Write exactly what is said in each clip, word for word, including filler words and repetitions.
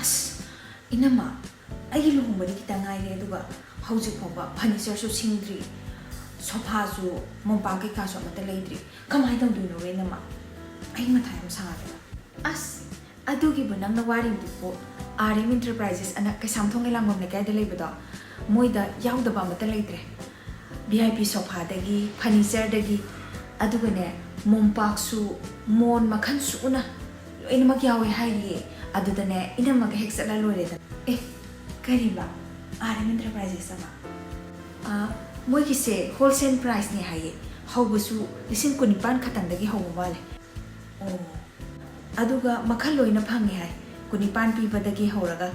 ꯑꯁ, ꯏꯅꯝꯃ, ꯑꯩꯒꯤ ꯂꯨꯍꯣꯡꯕꯗꯤ ꯈꯤꯇꯪ ꯉꯥꯏꯔꯦ, ꯑꯗꯨꯒ ꯍꯧꯖꯤꯛ ꯐꯥꯎꯕ furnitureꯁꯨ ꯁꯤꯡꯗ꯭ꯔꯤ, sofaꯁꯨ, ꯃꯣꯝꯄꯥꯛ ꯀꯩꯀꯥꯁꯨ ꯑꯃꯠꯇ ꯂꯩꯗ꯭ꯔꯤ꯫ ꯀꯃꯥꯏꯅ ꯇꯧꯗꯣꯏꯅꯣ, ꯏꯅꯝꯃ? ꯑꯩ ꯃꯊꯥ ꯌꯥꯝ ꯁꯥꯔꯦ꯫ ꯑꯁ, ꯑꯗꯨꯒꯤꯕꯨ ꯅꯪꯅ ꯋꯥꯔꯤꯕꯗꯨꯕꯨ, R M Enterprises ꯑꯅ ꯀꯩꯁꯥꯝꯊꯣꯡꯒꯤ ꯂꯥꯡꯕꯝ ꯂꯩꯀꯥꯏꯗ ꯂꯩꯕꯗꯣ, ꯃꯣꯏꯗ ꯌꯥꯎꯗꯕ ꯑꯃꯠꯇ ꯂꯩꯇ꯭ꯔꯦ꯫ V I P sofaꯗꯒꯤ, furnitureꯗꯒꯤ, ꯑꯗꯨꯒꯅꯦ, ꯃꯣꯝꯄꯥꯛꯁꯨ, ꯃꯣꯟ ꯃꯈꯜ ꯁꯨꯅ ꯂꯣꯏꯅꯃꯛ ꯌꯥꯎꯋꯦ ꯍꯥꯏꯔꯤꯌꯦ꯫ ꯑꯗꯨꯗꯅꯦ, ꯏꯅꯝꯃꯒ ꯍꯦꯛ ꯆꯠꯂ ꯂꯣꯏꯔꯦꯗꯅ꯫ ꯑꯦ, ꯀꯔꯤꯕ? R M Enterprises ꯑꯃ? ꯑꯥ, ꯃꯣꯏꯒꯤꯁꯦ wholesale priceꯅꯦ ꯍꯥꯏꯌꯦ꯫ ꯍꯧꯕꯁꯨ ꯂꯤꯁꯤꯡ ꯀꯨꯟꯅꯤꯄꯥꯟ ꯈꯛꯇꯪꯗꯒꯤ ꯍꯧꯕ ꯃꯥꯜꯂꯦ꯫ ꯑꯣ, ꯑꯗꯨꯒ ꯃꯈꯜ ꯂꯣꯏꯅ ꯐꯪꯉꯦ ꯍꯥꯏ꯫ ꯀꯨꯟꯅꯤꯄꯥꯟ ꯄꯤꯕꯗꯒꯤ ꯍꯧꯔꯒ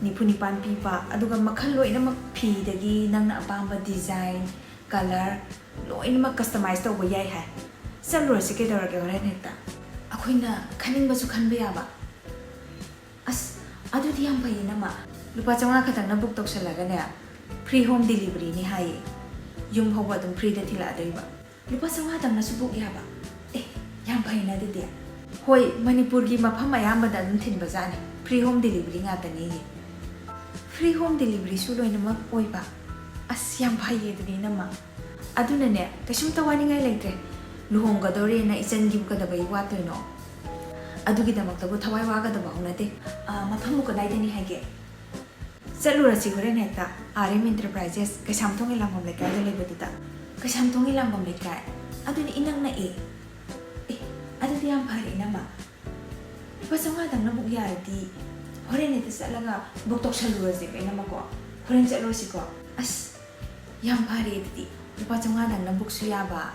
ꯅꯤꯐꯨ ꯅꯤꯄꯥꯟ ꯄꯤꯕ, ꯑꯗꯨꯒ ꯃꯈꯜ ꯂꯣꯏꯅꯃꯛ, ꯐꯤꯗꯒꯤ ꯅꯪꯅ ꯑꯄꯥꯝꯕ design, colour, ꯂꯣꯏꯅꯃꯛ customize ꯇꯧꯕ ꯌꯥꯏ ꯍꯥꯏ꯫ ꯆꯠꯂꯨꯔꯁꯤ ꯀꯩꯗꯧꯔꯒꯦ, ꯍꯣꯔꯦꯟ ꯍꯦꯛꯇ꯫ ꯑꯩꯈꯣꯏꯅ ꯈꯟꯅꯤꯡꯕꯁꯨ ꯈꯟꯕ ꯌꯥꯕ꯫ ꯑꯁ, ꯑꯗꯨꯗꯤ ꯌꯥꯝ ꯐꯩ, ꯏꯅꯝꯃ꯫ ꯂꯨꯄꯥ ꯆꯥꯝꯃꯉꯥ ꯈꯛꯇꯪꯅ book ꯇꯧꯁꯜꯂꯒꯅꯦ, free home deliveryꯅꯤ ꯍꯥꯏꯌꯦ꯫ ꯌꯨꯝ ꯐꯥꯎꯕ ꯑꯗꯨꯝ freeꯗ ꯊꯤꯜꯂꯛꯑꯗꯣꯏꯕ꯫ ꯂꯨꯄꯥ ꯆꯥꯝꯃꯉꯥꯗꯪꯅꯁꯨ book ꯌꯥꯕ? ꯑꯦ, ꯌꯥꯝ ꯐꯩꯅ ꯑꯗꯨꯗꯤ꯫ ꯍꯣꯏ, ꯃꯅꯤꯄꯨꯔꯒꯤ ꯃꯐꯝ ꯑꯌꯥꯝꯕꯗ ꯑꯗꯨꯝ ꯊꯤꯟꯕꯖꯥꯠꯅꯤ, free home delivery ꯉꯥꯛꯇꯅꯦꯌꯦ꯫ Free home deliveryꯁꯨ ꯂꯣꯏꯅꯃꯛ ꯑꯣꯏꯕ? ꯑꯁ, ꯌꯥꯝ ꯐꯩꯌꯦ ꯑꯗꯨꯗꯤ, ꯏꯅꯝꯃ꯫ ꯑꯗꯨꯅꯅꯦ, ꯀꯩꯁꯨꯝꯇ ꯋꯥꯅꯤꯡꯉꯥꯏ ꯂꯩꯇ꯭ꯔꯦ꯫ ꯂꯨꯍꯣꯡꯒꯗꯧꯔꯦꯅ ꯏꯆꯟꯒꯤꯕꯨ ꯀꯩꯗꯧꯕꯩ ꯋꯥꯠꯇꯣꯏꯅꯣ? ꯑꯗꯨꯒꯤꯗꯃꯛꯇꯕꯨ ꯊꯋꯥꯏ ꯋꯥꯒꯗꯕ ꯍꯧꯅꯗꯦ꯫ ꯑꯥ, ꯃꯐꯝꯕꯨ ꯀꯗꯥꯏꯗꯅꯤ ꯍꯥꯏꯒꯦ? ꯆꯠꯂꯨꯔꯁꯤ ꯍꯣꯔꯦꯟ ꯍꯦꯛꯇ, R M Enterprises, ꯀꯩꯁꯥꯝꯊꯣꯡꯒꯤ ꯂꯥꯡꯕꯝ ꯂꯩꯀꯥꯏꯗ ꯂꯩꯕꯗꯨꯗ꯫ ꯀꯩꯁꯥꯝꯊꯣꯡꯒꯤ ꯂꯥꯡꯕꯝ ꯂꯩꯀꯥꯏ? ꯑꯗꯨꯗꯤ ꯏꯅꯛ ꯅꯛꯑꯦ꯫ ꯑꯦ, ꯑꯗꯨꯗꯤ ꯌꯥꯝ ꯐꯔꯦ, ꯏꯅꯝꯃ꯫ ꯂꯨꯄꯥ ꯆꯥꯝꯃꯉꯥꯗꯪꯅ book ꯌꯥꯔꯗꯤ, ꯍꯣꯔꯦꯟ ꯍꯦꯛꯇ ꯆꯠꯂꯒ book ꯇꯧꯁꯜꯂꯨꯔꯁꯦ, ꯏꯅꯝꯃꯀꯣ꯫ ꯍꯣꯔꯦꯟ ꯆꯠꯂꯨꯔꯁꯤꯀꯣ꯫ ꯑꯁ, ꯌꯥꯝ ꯐꯔꯦ ꯑꯗꯨꯗꯤ꯫ ꯂꯨꯄꯥ ꯆꯥꯝꯃꯉꯥꯗꯪꯅ bookꯁꯨ ꯌꯥꯕ,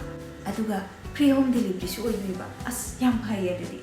ꯑꯗꯨꯒ free home deliveryꯁꯨ ꯑꯣꯏꯗꯣꯏꯕ꯫ ꯑꯁ, ꯌꯥꯝ ꯐꯩꯌꯦ ꯑꯗꯨꯗꯤ꯫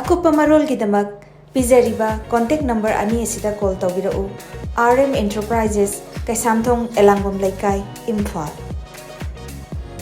ꯑꯀꯨꯞꯄ ꯃꯔꯣꯜꯒꯤꯗꯃꯛ ꯄꯤꯖꯔꯤꯕ contact number ꯑꯅꯤ ꯑꯁꯤꯗ call ꯇꯧꯕꯤꯔꯛꯎ꯫ R M Enterprises, ꯀꯩꯁꯥꯝꯊꯣꯡ, ꯑꯦꯂꯥꯡꯕꯝ ꯂꯩꯀꯥꯏ, ꯏꯝꯐꯥꯜ꯫